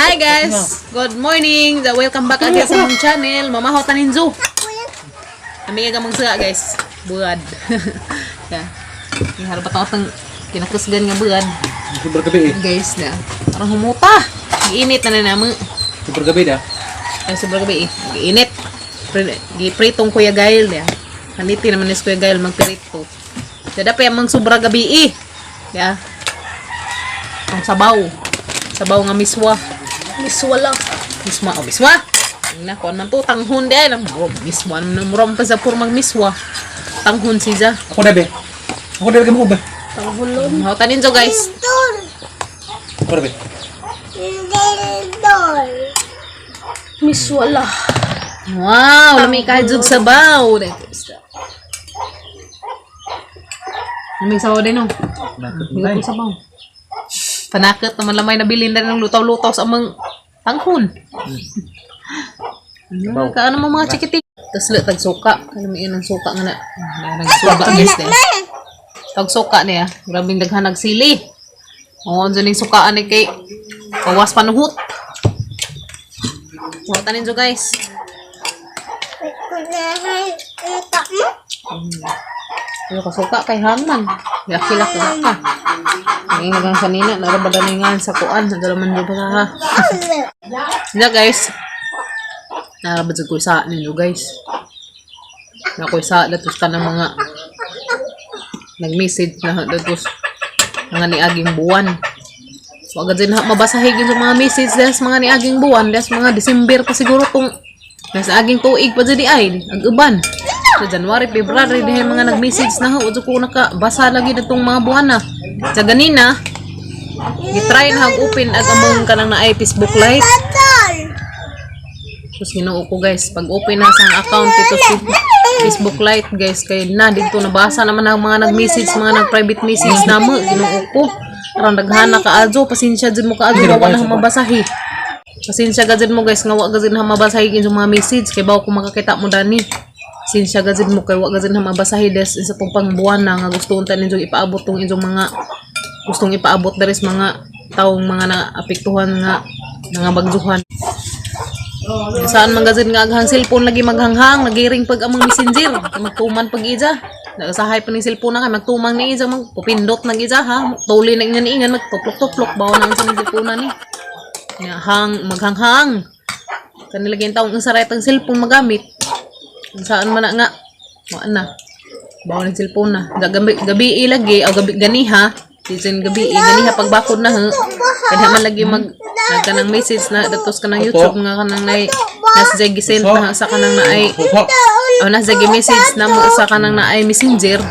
Hi guys! Good morning! Welcome back again sa among channel, Mama Hota Ninzo. Kami nga gamang suga, guys. Buad. Yeah. Ihalo pa tong kinakusgan nga buad. Super gabi eh. Guys, na. Parang humuta. Giinit na na namo. Super gabi da. Ay, sobrang gabi eh. Giinit. Gipritong Kuya Gail ya. Haniti naman ni Kuya Gail magpirito. Dada pa yung sobra gabi eh. Ya. Ang sabaw. Sabaw nga miswa. Miswa lang. Miswa, oh, miswa. Na, kuan man to, tanghon di ay. Muro, miswa, muro pa sa purmang miswa. Tanghon siya. Ako na be. Ako na be mo ba? Tanghulon. Hautan ninyo, guys. Ako na be. Miswa lang. Wow, lami ka jud sabaw. Lamig sabaw din, no? Luto sabaw. Panakit naman lamay nabilin na ng lutaw-lutaw sa amang tanghon. Ano, kaano mo mga chikitik? Tapos tag suka. Kalamiin ang suka nga na. Nagsuka guys eh. Tag suka niya. Grabing daghan nagsili. Oo, andyan yung sukaan ni kay Kawas panuhot. Mga tanin jo, guys. Ano ka suka kay hangman. Laki-laki ka. Ang ingang kanina, narabadaningan sa kuan. Nagalaman jo pa ha. Na guys. Narabad sa kusa ninyo, guys. Nakoy sa datos ka ng mga nag-message na datos mga niaging buwan. Wag din ha mabasahig yung mga message des mga niaging buwan des mga December pa siguro tong nasa aging tuig pa dyan ay ang uban. So January, February dihay mga nag-message na ho ko nakabasa lagi datong mga buwan na. Sa ganina, gitry na hag open ag among kanang naay Facebook Lite. Tapos Ginoo ko, guys, pag open na sa account ito sa Facebook Lite, guys, kay na dito nabasa naman ang mga nag-message, mga nag-private message na mo, Ginoo ko. Aron daghana ka adyo, pasensya jud mo kaadyo wa na mabasahi. Pasensya gud mo, guys, nga wa gud na mabasahi inyong mga message kay bawo ko makakita mo dani. Pasensya gud mo kay wa gud na mabasahi des sa tong pangbuwan na nga gusto unta ninyo ipaabot tong inyong mga gustong ipaabot diri sa mga taong mga naapektuhan nga nga bagjuhan. Saan man gazin nga aghang cellphone lagi maghanghang, nagiring pag amang messenger, magtuman pag ija. Nagasahay pa ning cellphone na kay magtumang ni ija, magpupindot nag ija ha. Tuli na ingan ingan magtuplok-tuplok bawo na ang sa cellphone na ni. Nga hang maghanghang. Kanila lagi ang taong ang saray tang cellphone magamit. Kung saan man na nga wa na. Bawo ng cellphone na. Gabi, gabi lagi o gabi ganiha. Diyan gabi ganiha pagbakod na ha. Kaya man lagi mag nagka ng message na datos ka ng YouTube nga kanang nay nas jay gisend na sa kanang naay Suka. o nas jay message na mo sa kanang naay Messenger.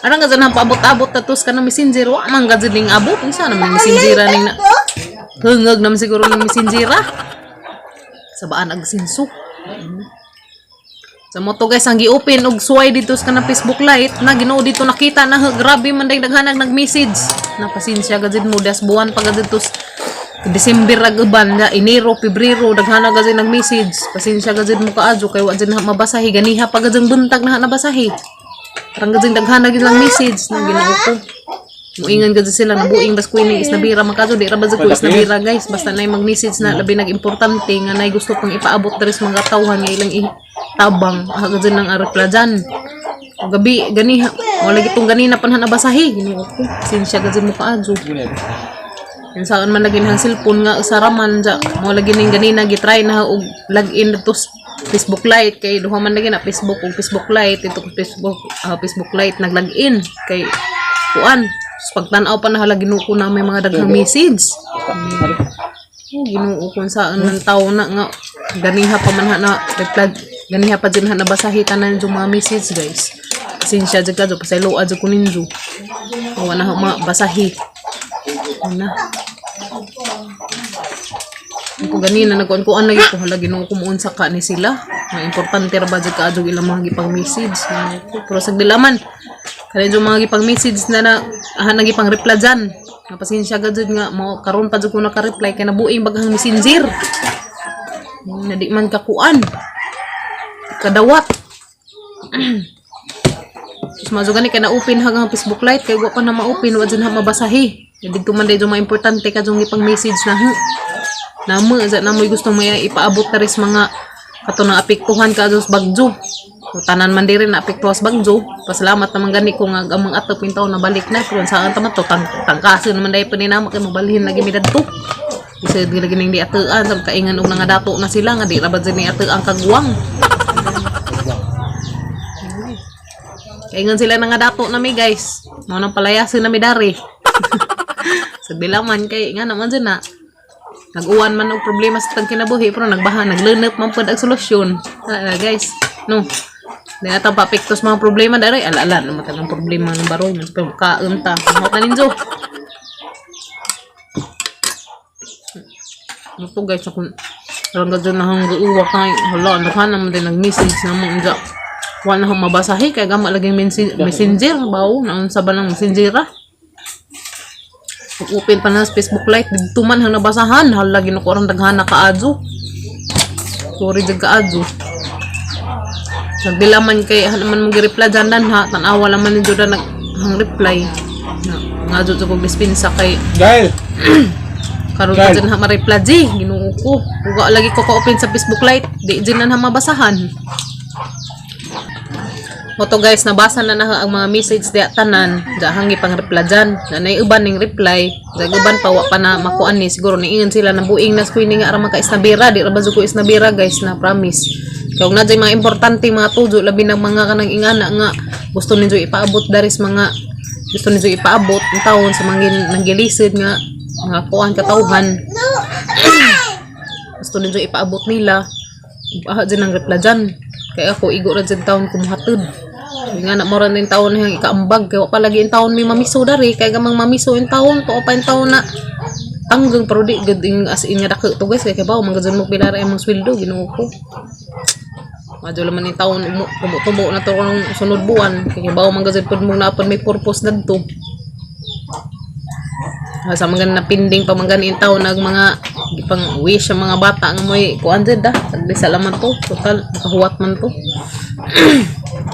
Arang ka dyan paabot-abot datos ka ng Messenger wa man ka dyan ning abot unsa naman Messenger ning na hungag naman siguro ning Messenger ah. Sabaan ag sinso. Sa moto guys, ang gi-open og suway dito sa kanang Facebook Lite na Ginoo dito nakita na ha, grabe man day daghanag nag-message. Na pasensya gazid mo das buwan pa gazid to December ag uban na Enero, Pebrero daghana gazid nag-message. Pasensya gazid mo kaadyo kay wa jud na mabasahi ganiha pa gazid buntag na nabasahi. Parang gazid daghana gid lang message na Ginoo ko. Muingan gazid sila nabuing bas ko ini isnabira makadyo di ra ba jud ko isnabira, guys, basta nay mag-message na labi nag-importante nga nay gusto pang ipaabot diri sa mga tawhan nga ilang tabang ah dyan ng reply dyan. O gabi ganiha wala gitong ganina panhan nabasahi Ginoo ko. Sinsya gazid mo kaadyo. Yan saan man lagi ng cellphone nga saraman ja mo lagi ning ganina gitry na og login dito sa Facebook Lite kay duha man lagi na Facebook og Facebook Lite ito Facebook Facebook Lite nag-login kay kuan. Tapos pagtan-aw pa na hala Ginoo ko na may mga daghang message. Oh, Ginoo kung saan man tao na nga ganiha pa man ha na reply ganiha pa din ha nabasahi tanan yung mga message, guys. Pasensya jud ka pasayloa jud ko ninyo. Wa na ho mabasahi. Ano na. Ako ganina nagkuan-kuan lagi ko hala Ginoo ko muunsa ka ni sila. Nga importante ra ba jud ka adyo ilang mga gipang message. Pero sa dilaman kani yung mga gipang message na na ah, nagipang reply dyan. Nga pasensya ka jud nga mo karon pa jud ko naka-reply kay nabuing baghang Messenger. Na di man kakuan. Kadawat. Tapos mazo gani kay na-open hagang Facebook Lite kay wa pa na ma-open wa jud na mabasahi. Didto man dayto mga importante ka jung ipang message na ho. Namo sa namoy gusto may ipaabot ta ris mga kato nang apektuhan ka sa bagyo. So, tanan man diri na apektuhan sa bagyo. Pasalamat naman gani ko nga ang mga atop yung taon na balik na pero saan ta man to tangkasin naman dahil pa ni namo kay mabalhin lagi mi dadto. Isa di lagi ning di atuan sa kaingan og nga dato na sila nga di ra ba dyan ni atuang kagwang. Kaingan sila nga dato na mi, guys. Mao nang palayasin na mi dari. Sa bilaman kay nga naman dyan na. Nag-uwan man og problema sa tang kinabuhi pero nagbaha naglunop man pud ang solusyon. Ah, guys, no. Di na tang paapekto sa mga problema dari ala-ala naman ang problema ng baroy man pero kaon ta. Mao ta ninjo. Ano to, guys, ako parang gadyo na hanggang uwa kay hala naghan naman din nag-message na mo unja. Wala na akong mabasahi kay gama lagi messenger bawo na unsa ba nang messenger ah. Pag-open pa na sa Facebook Lite, dito man hang nabasahan. Hala, ginuko ang daghan na kaadyo. Sorry jud kaadyo. Nagdilaman kay han man mo gi-reply dyan dan ha. Tanawa laman ni Jordan nag hang reply. Na, nga jud sa kog dispensa kay Gail! karon pa Guys. dyan ha ma-reply di. Ginoo ko. Uga lagi ko ka-open sa Facebook Lite, di dyan na ha mabasahan. Moto guys, nabasa na na ang mga message diya tanan. Diya hangi pang reply dyan. Na nay uban ning reply. Diya uban pa wa pa na makuan ni siguro niingon sila na buing na screening nga ra maka isnabira, di ra ba jud ko isnabira, guys, na promise. Kay og na dyan mga importante mga tujo labi ng mga kanang ingana nga gusto ninyo ipaabot daris mga gusto ninyo ipaabot ang taon sa mga nanggilisod nga mga kuan katawhan gusto ninyo ipaabot nila ah dyan ang reply dyan kaya ako igo ra dyan taon kumuhatod. Sabi nga na mora din taon na yung ikaambag kaya wa pa lagi in taon may mamiso dari kaya gamang mamiso in taon to pa in taon na tanggang pero di gud ing as in nga dako to, guys, kay kabaw man gud mo pila ra imong sweldo. Ginoo ko, madyo laman in taon tumutubo na to karong sunod buwan kay kabaw man gud pud mo na may purpose dadto. Ah, sa mga napinding pa mga in taon nag mga gipang wish ang mga bata nga moy kuan jud ah tagdi sa laman to total makahuwat man to.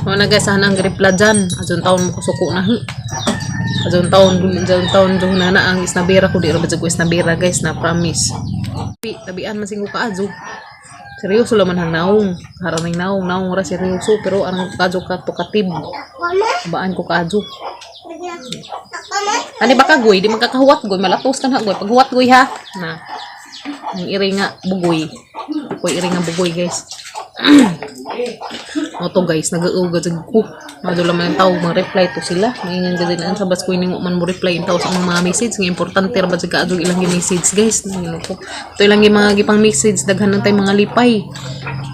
Mo na guys, sana ang reply dyan. Adyon taon mo kusuko na. Adyon taon dun na na ang isnabira ko di ra ba jud ko isnabira, guys, na promise. Tabian man singko ka adyo. Seryoso laman hang naong. Harang ning naong, naong ra seryoso pero ang kadyo ka to katib. Baan ko kaadyo. Ani baka goy, di magkakahuwat goy, malatos ka na goy. Paghuwat goy ha. Na. Ang iri nga bugoy. Koy iri nga bugoy, guys. Mo guys, nag-uuga jud ko. Madula man ang tao mga reply to sila. Maingan gud din ang sabas ko ini man mo reply ang tao sa mga message nga importante ra ba jud kaadyo ilang gi-message, guys. Ngino ko. Ito ilang gi mga gipang message daghan ng tay mga lipay.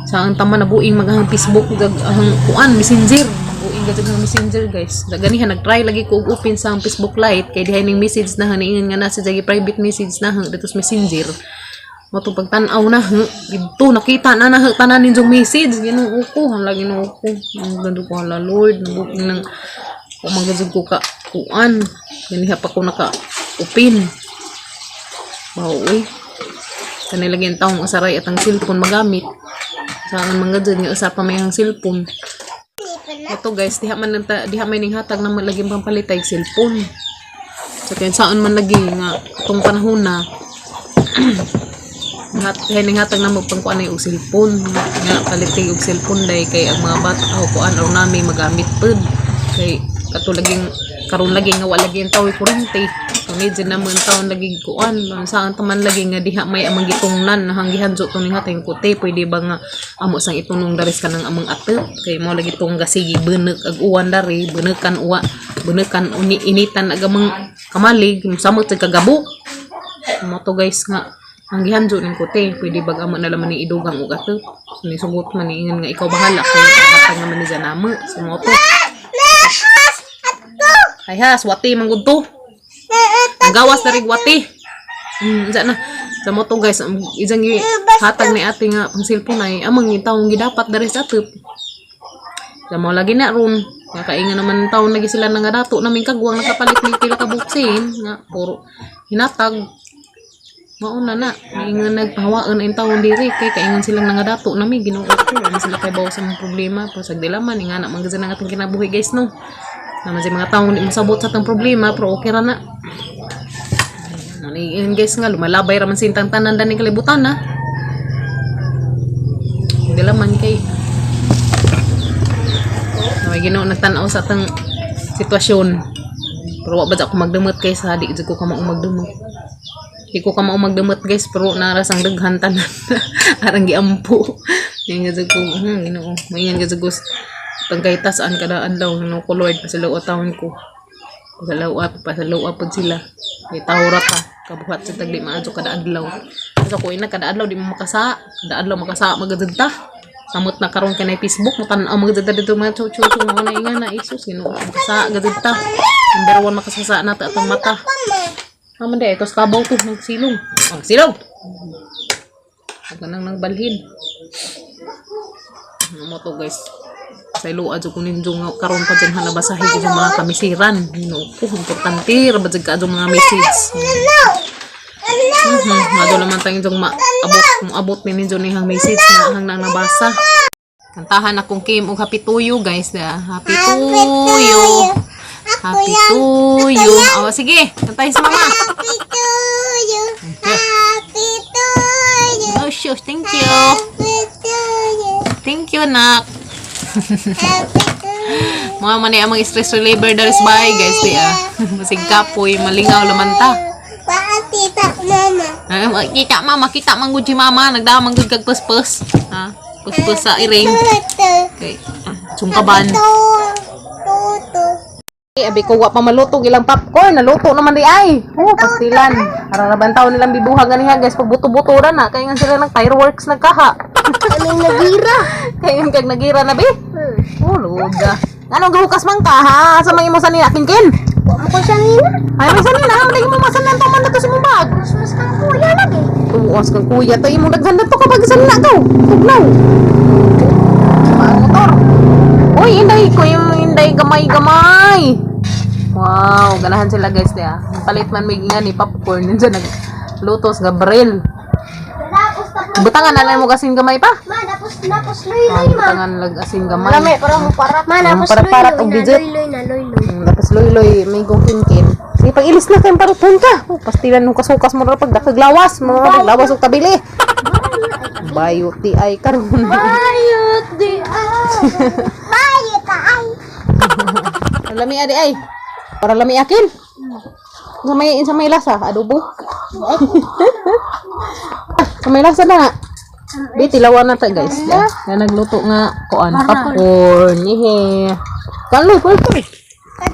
Sa ang tama na buing maghang Facebook gag ang kuan messenger. Buing gud ang messenger, guys. Daganihan nag-try lagi ko og open sa ang Facebook Lite kay dihay ning message na haniingan nga nasa jagi private message na hang dito sa messenger. Mo to pagtan-aw na didto nakita na na tanan ninyong message. Ginoo ko, hala, Ginoo ko. Ang gando ko, hala Lord, nabuking nang umagazog ko ka kuan. Ganiha pa ko naka open. Wow, uy. Kanay lagi ang taong usaray at ang cellphone magamit. Sa ang mga dyan, nga usa pa may ang cellphone. Ito guys, diha man diha may ning hatag na lagi pampalitay cellphone. So kaya saan man lagi nga itong panahon na hat ning hatag na magpangkuan ay og cellphone nga palitay og cellphone day kay ang mga bata o kuan or nami magamit pud kay kato laging karon lagi nga wala lagi ang tawo kuryente. So medyo naman taon lagi kuan saan taman lagi nga diha may amang gitungnan na hanggihan jo to ning hatag kote pwede ba nga amo sang itunong daris kanang amang atep kay mo lagi tong gasigi benek ag uwan dari benekan uwa benekan uni initan ag amang kamalig samot sa kagabok mo to, guys, nga ang gihanjo ning kote pwede bag amo na laman ni idugang og atep. So ni sugot man ni ingon nga ikaw bahala kay hatag naman ni Janamo so mo to. Ay has wati man gud to ang gawas na rig wati. Unsa na sa mo to, guys, ang isang hatag ni ate nga pang cellphone ay amang taong gidapat dari sa atep sa mo lagi na ron nga kainga naman taon lagi sila nga dato namin kagwang nakapalit ni pila ka buksin nga puro hinatag. Mauna na maingon nagpahawaan ang taon diri kay kaingon silang nangadato nami. Ginoo ko, wala sila kay bawo sa mga problema pasag dilaman nga na manggazan ang atong kinabuhi, guys, no naman sa mga taong di mosabot sa atong problema pero okay ra na. Ano Mani guys nga lumalabay ra man sintang tanan dani kalibutan na. Hindi laman kay May Ginoo nagtan-aw sa atong sitwasyon. Pero wa ba ako magdamot guys ha, di jud ko kamao magdamot. Di ko kamao magdamot guys, pero naras ang daghan tanan. Arang giampo. Yan nga jud ko, Ginoo. Mayan nga jud ko tangkay tasaan kada adlaw no ko Lord pasalaw taon ko. Pasalaw pasalaw pud sila. Kay tawra pa kabuhat sa tagli maadyo kada adlaw. Sa ko ina kada adlaw di mo makasa, kada adlaw makasa magadagta. Samot na karon kay na Facebook mo tan-aw magadagta dito mga chu chu chu mo na inga na Isus Ginoo makasa gadagta. Number one makasasa na ta atong mata. Aman di, ito sa kabaw to, nagsilong. Ang silong! Huwag ka nang nagbalhin. Ano mo to guys? Sa ilo, adyo ko ninyo nga karon pa dyan hanabasahin ko yung mga kamisiran. Ginoo ko, importante, rabad dyan ka adyo mga message. Mado naman tayong diyong maabot, maabot ni ninyo ni hang message na hang nang nabasa. Kantahan akong Kim og Happy to you guys. Da. Happy to you. Happy to you. Oh, sige, kantahin sa mama. Happy to you. Happy to you. Oh, shush. Thank you. Happy to you. Thank you, nak. Happy to you. Mga man ang mga stress reliever daris bahay, guys. Di ah. Masig kapoy, malingaw laman ta. Paatita mama. Ah, makita mama, makita man gud si mama, nagdamang gud kag puspos. Ha? Puspos sa iring. Tutu. Okay. Ah, sungkaban. Tutu. Eh, abi ko wa pa maluto ilang popcorn, naluto naman di ay. Oh, pastilan. Araraban taon nilang bibuha ganiha guys, pag buto-buto ra na kay nga sila nag fireworks nagkaha. Anong nagira? Kay nga kag nagira na be. Oh, luga. Anong gahukas man ka ha? Sa mga imo sa nila kinkin? Wa mo ko siya nina. Ay, may sanina, ha? Madagi mo masanan to man na to sa imong bag. Mas kang kuya lagi. Tuwas kang kuya to imong daghan to kapag sanina to. Tugnaw. Ang motor. Uy, inday ko yung inday gamay-gamay. Wow, ganahan sila guys niya. Palit man may nga ni popcorn nandiyan naglutos Gabriel. Tapos tapos Butangan na lang mo kasing gamay pa. ma tapos tapos luy Ah, butangan lag asin gamay. Lami para mo parat. Ma tapos Para- parat og luy digit. luy na luy luy. Tapos luy-luy may gong kinkin. Sige, pag ilis na kayong parutun ka. Oh, pastilan nung kasukas mo na pag dakaglawas. Mga paglawas og tabili. Bayot di ay karon. Bayot di ay. Bayot ay. Lami adi ay. Para lami akin. Sa may lasa, adobo. Sa may lasa na. Bi tilawan na ta guys. Ya, na nagluto nga kuan popcorn. Ihe. Kaloy pultoy.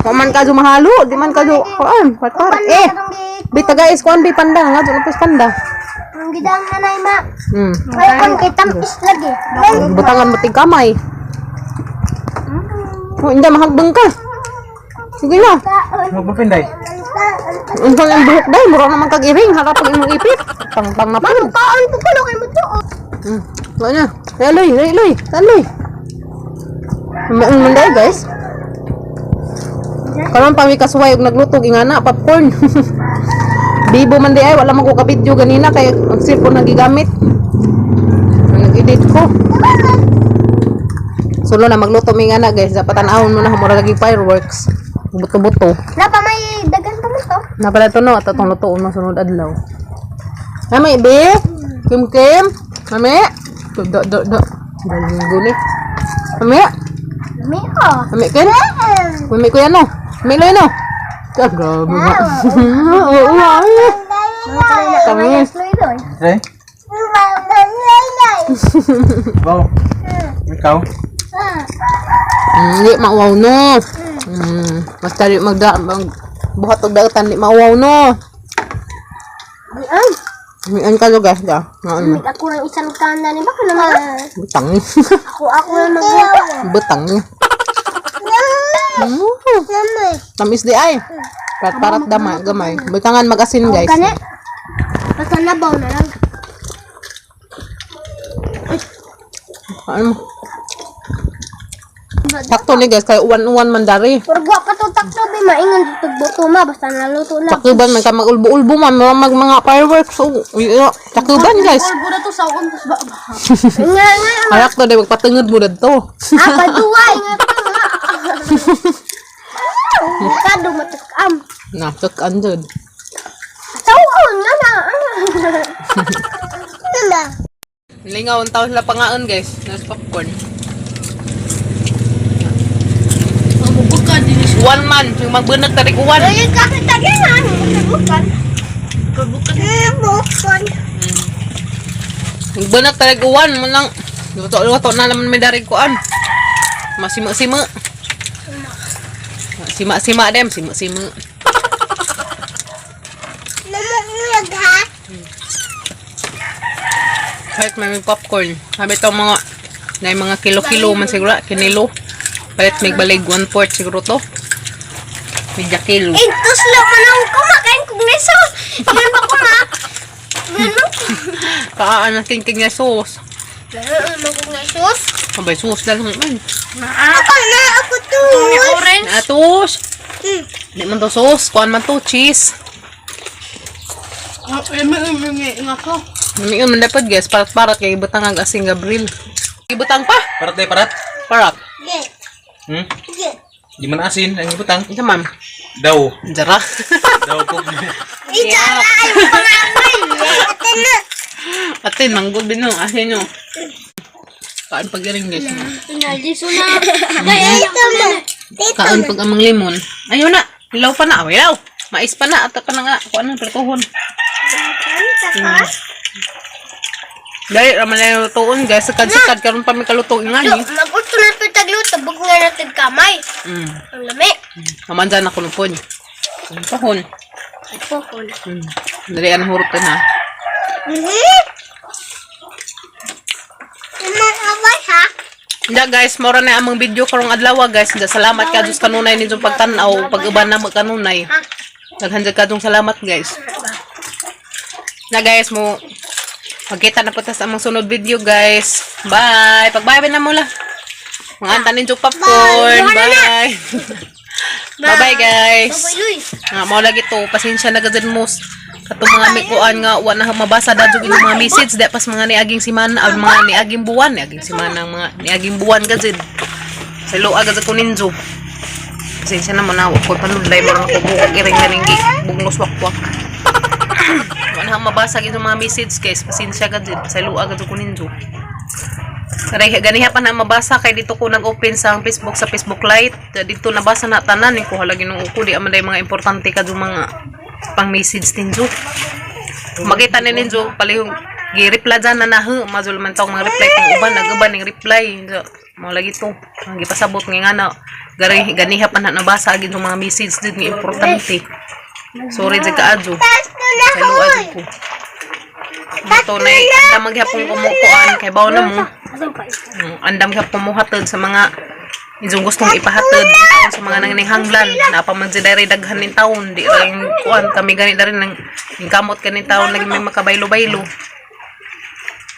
Wa man ka mahalo, di man ka kuan, patpar. Eh. Bi taga is kuan bi panda nga do na panda. Ang gidang nanay ma. Ay kon kay tampis lagi. Butangan mo tig kamay. Oh, hindi mahagbang ka. Sige na. Magpapinday. Ang ang buhok dahil, mura naman kag iring, harap pag imong ipit. Tangtang na po. Kaon po kuno kay mo tuo. Wala na. Kaya loy, loy, loy, loy. Ang manday guys. Karon pa mi kasuway og naglutog ingana popcorn. Bibo man di ay wala man ko ka-video ganina kay ang cellphone ang gigamit. Nag-edit ko. Sulo na magluto mi ngana guys, dapat tan-awon mo na mura lagi fireworks. Buto-buto. Napa may dagan pa mo to. Napala to no, at atong lutoon mo sunod adlaw. Mami, be? Kim Kim? Mami? Do do do do. Galing guni. Mami? Lami oh. Mami ken? Mami ko yan no. Mami loy no. Ah, grabe ba? Oo, ay. Tamis. Luy luy. Okay? Wow. Ikaw? Hindi mauwaw no. Basta di magda mag buhat og dagatan di mauwaw no. Ay, Mian ka lugas da. Ano? ako ang isang kanda ni baka naman. Butang. Ako ako ang magluto. Butang. Tamis di ay. Parat parat dama gamay. Butangan magasin guys. Kani. Basta nabaw na lang. Ano? Sakto ni guys kay uwan-uwan man dari. Pero wa pa to takto be maingon tugbuto ma basta naluto na. Takuban man ka magulbo-ulbo man mga mag mga fireworks. Oh, iya. Takuban guys. Ulbo na to sa akong ba. Nga nga. Harak to dai magpatungod mo dadto. Apa duwa nga pa nga. Kado matukam. Na, tukan jud. Saw na na. Na. Lingaw ang tao sila pangaon, guys. Nas popcorn. One man, yung magbunag tarik uwan. Ay, kakita ganun. Bukan. Bukan. Bukan. Magbunag tarik uwan mo lang. Luto-luto na naman may darig kuan. Masima-sima. Sima-sima dem, sima-sima. Namumulag ha? Kahit may popcorn. Sabi itong mga na yung mga kilo-kilo man siguro, kinilo. Palit may balig 1/4 siguro to. Medya kilo. Eh, tuslo man ang kumakain kung may sauce. Yan ba ko ma? Yan ba ko? Kaan ang king nga sauce. Meron man kung may sauce. Abay, sauce na lang man. Ako na, ako to. Orange. Natos! Di man to sauce. Kuan man to, cheese. Nga ko. Namiyon man dapat, guys. Parat-parat kay ibutang ang asing Gabriel. Ibutang pa! Parat day, parat. Parat. Ge, Hmm? ge. Di man asin ang ibutang. Ito ma'am. Daw. Jara. Daw ko. Ijara ay pangamay. Ate na. Ate, manggol din no. Asin nyo. Kaan pag rin, guys. Inaliso na. Dito mo. Dito Kaan pag amang limon. Ayun na. Ilaw pa na. Ilaw. Mais pa na. Ato pa na nga. Kuan na. Prituhon. Dahil raman na yung lutuon, guys. Sakad-sakad. Karon pa may kalutuin nga ni. Magusto na ito tagluto. Bug nga natin kamay. Ang lami. Naman dyan ako lupon. Tuhon. Pohon. Dali ang hurot na. Mga abay ha? Hindi guys, mora na among video karong adlaw, guys. Hindi, salamat ka Diyos kanunay ninyong pagtan-aw, pag-uban na mo kanunay. Daghan jud kadtong salamat, guys. Na guys mo magkita na po ta sa among sunod video, guys. Bye. Pag-bye na mo la. Mga anta ninyo popcorn. Bye. Bye-bye, guys. Bye, Luis. Nga mao lagi to, pasensya na gazed mo. Katong mga mikuan nga wa na mabasa dadyo inyong mga message di pas mga niaging simana ah, mga niaging buwan, niaging simana mga niaging buwan gazed. Sa loa gazed ko ninjo. Pasensya na mo na wa ko panudlay mo ako bukog iring ganing gi bugnos wakwak. Wa na mabasa inyong mga message, guys. Pasensya gazed sa loa gazed ko ninjo. Aray, ganiha pa na mabasa kay dito ko nag-open sa Facebook, sa Facebook Lite. Dito nabasa na tanan eh ko hala Ginoo ko di aman day mga importante kadto mga pang message ninyo. Makita ni ninyo palihog gi-reply dyan na nahu mazul man tawng mga reply kung uban nag-uban ning reply. So, mao lagi to ang gipasabot nga nga na gari ganiha pa na nabasa agin yung mga message din nga importante. Sorry jud kaadyo. Tasto na Sa luad ko. Ito na andam maghapon kumukuan kay bawo na mo. Andam gihapon muhatod sa mga inyong gustong ipahatod taon sa mga nanginihanglan na pa man sila rin daghan ning taon di ra yung kuan kami gani rin nang ning kamot kaning taon lagi may makabaylo-baylo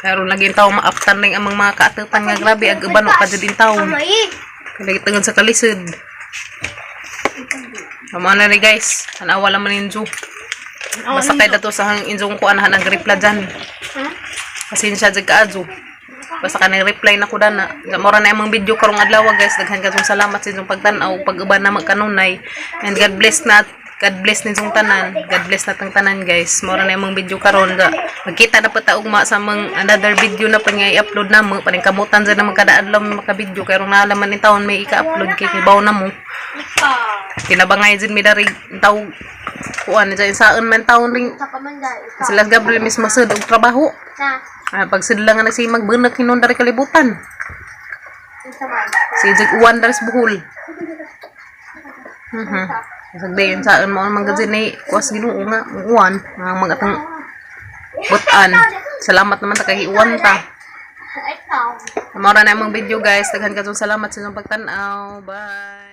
karon lagi yung taon maaptan ning amang mga kaatupan nga grabe ag uban pa jud in taon Kamay. lagi tungod sa kalisod. Tama na rin, guys. Tanawa lang man ninyo. Basta kay dato sa hang inyong kuan ha nag-reply dyan. Pasensya jud kaadyo. Basta ka nag-reply na ko dana. Mora na imong video karong adlaw, guys. Daghan kayong salamat sa inyong pagtan-aw pag-uban na magkanunay. And God bless na God bless ninyong tanan. God bless na tang tanan, guys. Mora na imong video karon ga. Magkita na pa ta ugma sa among another video na pa nga i-upload na mo. Paningkamutan dyan na magkada adlaw may maka-video kay rong naalaman ni taon may ika-upload kay kibaw na mo. Kinabangay din mi dari taw kuan dyan saan man taon ring sila Gabriel mismo sa og trabaho. Na. Ah, pag sila nga nagsimag bunak hinon dari kalibutan. Si Jag uwan dari sa Bohol. Sagdayon saan mo ang mga ni kuas Ginoo nga uwan ang mga atang butan. Salamat naman ta kay uwan ta. Ikaw. Mao ra na among video, guys. Daghan katong salamat sa inyong pagtan-aw. Bye.